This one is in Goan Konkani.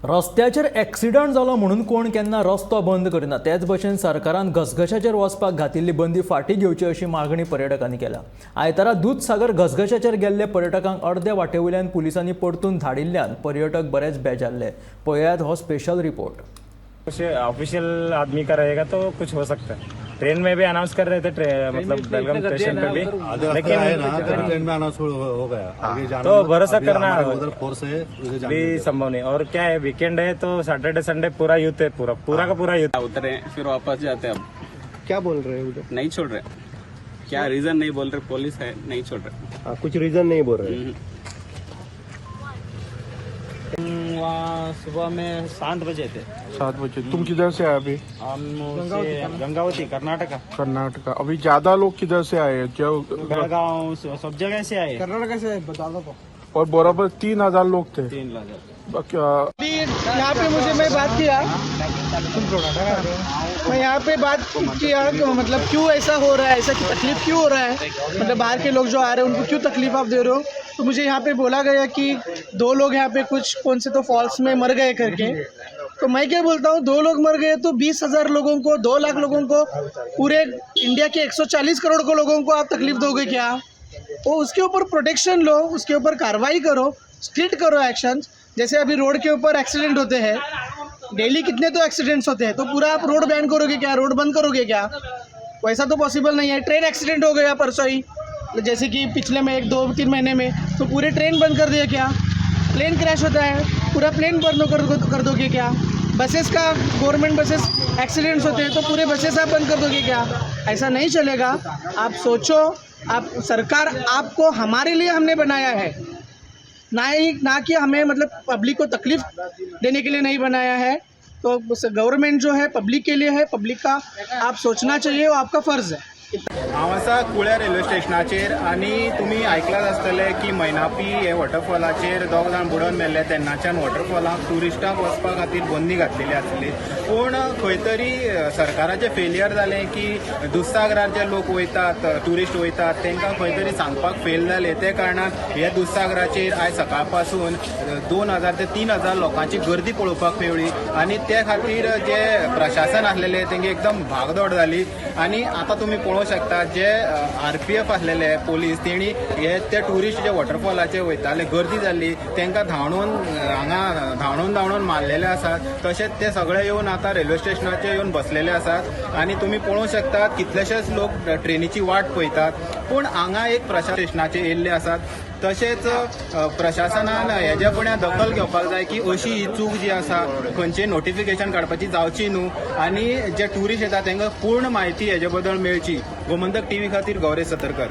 रस्त्याचेर एक्सिडंट जालो म्हणून कोण केन्ना रस्तो बंद करिना. तेच भशेन सरकारान घसघशाचेर वचपाक घातिल्ली बंदी फाटीं घेवची अशी मागणी पर्यटकांनी केल्या. आयतारा दूदसागर घसघशाचेर गेल्ले पर्यटकांक अर्दे वाटे वयल्यान पुलिसांनी परतून धाडिल्ल्यान पर्यटक बरेच बेजारले. पळयात हो स्पेशल रिपोर्ट. कुछ ऑफिशियल आदमी का रहेगा तो कुछ हो सकता है. ट्रेन में भी अनाउंस कर रहे थे, मतलब बेलगाम स्टेशन पे भी. आधे रास्ते आए ना तो ट्रेन में आना शुरू हो गया, आगे जाना तो मत. भरोसा अभी करना हमारे उधर फोर्स है, उधर जाने भी नहीं देते. संभव नहीं. और क्या है, वीकेंड है तो सैटरडे संडे पूरा यूथ है, पूरा पूरा का पूरा यूथ. उतरे, फिर वापस जाते अब. क्या बोल रहे हैं उधर? नहीं छोड़ रहे. क्या रीजन नहीं बोल रहे. पुलिस है, नहीं छोड़ रहे. हाँ, कुछ रीजन नहीं बोल रहे. वहाँ सुबह में 7 बजे थे. 7 बजे. तुम किधर से आए अभी? हम गंगावती, कर्नाटका. कर्नाटका. अभी ज्यादा लोग किधर से आए हैं जो? बेलगांव, सब जगह से आए. और बराबर 3000 लोग थे. 3 लाख. बाकी, यहाँ पे मुझे मैं बात किया, मैं यहाँ पे बात किया कि मतलब क्यों ऐसा हो रहा है, ऐसा की तकलीफ़ क्यों हो रहा है, मतलब बाहर के लोग जो आ रहे हैं उनको क्यों तकलीफ़ आप दे रहे हो? तो मुझे यहाँ पे बोला गया कि दो लोग यहाँ पे कुछ कौन से तो फॉल्स में मर गए करके. तो मैं क्या बोलता हूँ, दो लोग मर गए तो 20,000 लोगों को, 2 लाख लोगों को, पूरे इंडिया के 140 करोड़ को लोगों को आप तकलीफ़ दोगे क्या? वो उसके ऊपर प्रोटेक्शन लो, उसके ऊपर कार्रवाई करो, स्ट्रिक्ट करो एक्शन. जैसे अभी रोड के ऊपर एक्सीडेंट होते हैं डेली, कितने तो एक्सीडेंट्स होते हैं, तो पूरा आप रोड बैन करोगे क्या? रोड बंद करोगे क्या? वैसा तो पॉसिबल नहीं है. ट्रेन एक्सीडेंट हो गया परसों ही, जैसे कि पिछले में एक दो तीन महीने में, तो पूरे ट्रेन बंद कर दिया क्या? प्लेन क्रैश होता है, पूरा प्लेन बंद कर कर दोगे क्या? बसेस का, गवर्नमेंट बसेस एक्सीडेंट्स होते हैं तो पूरे बसेस आप बंद कर दोगे क्या? ऐसा नहीं चलेगा. आप सोचो, आप सरकार, आपको हमारे लिए हमने बनाया है, ना ही ना कि हमें मतलब पब्लिक को तकलीफ देने के लिए नहीं बनाया है. तो गवर्नमेंट जो है पब्लिक के लिए है. पब्लिक का आप सोचना चाहिए, वो आपका फ़र्ज़ है. हांव आसा कुळ्या रेल्वे स्टेशनाचेर आनी तुमी आयकलां आसतलें की मैनापी हे वॉटरफॉलाचेर दोग जाण बुडोन मेल्ले. तेन्नाच्यान वॉटरफॉलाक ट्युरिस्टांक वचपा खातीर बंदी घातलेली आसली. पूण खंय तरी सरकाराचें फेलियर जालें की दुधसागरार जे लोक वयतात, ट्युरिस्ट वयतात, तांकां खंय तरी सांगपाक फेल जालें. ते कारणान हे दुधसागराचेर आयज सकाळ पासून 2000 ते 3000 लोकांची गर्दी पळोवपाक मेळ्ळी आनी ते खातीर जे प्रशासन आसलेले तेंगे एकदम भागदौड जाली. आनी आतां तुमी पळोवंक शकता, जे आरपीएफ आसलेले पोलीस, तेणी हे ते ट्युरिस्ट जे वॉटरफॉलाचेर वयताले, गर्दी जाल्ली, तांकां धांवडून हांगा धांवडून धांवडून मारलेले आसात. तशेंच ते सगळे येवन आतां रेल्वे स्टेशनाचेर येवन बसलेले आसात आनी तुमी पळोवंक शकतात, कितलेशेच लोक ट्रेनीची वाट पळयतात. पूण हांगा एक प्रशासन स्टेशनाचेर येयल्ले आसात. तशेंच प्रशासनान हेज्या फुडें दखल घेवपाक जाय की अशी ही चूक जी आसा, खंयचे नोटिफिकेशन काडपाची जावची न्हू आनी जे ट्युरिस्ट येता तांकां पूर्ण म्हायती हेजे बद्दल मेळची. गोमंतक टीव्ही खातीर गौरेश सतरकर.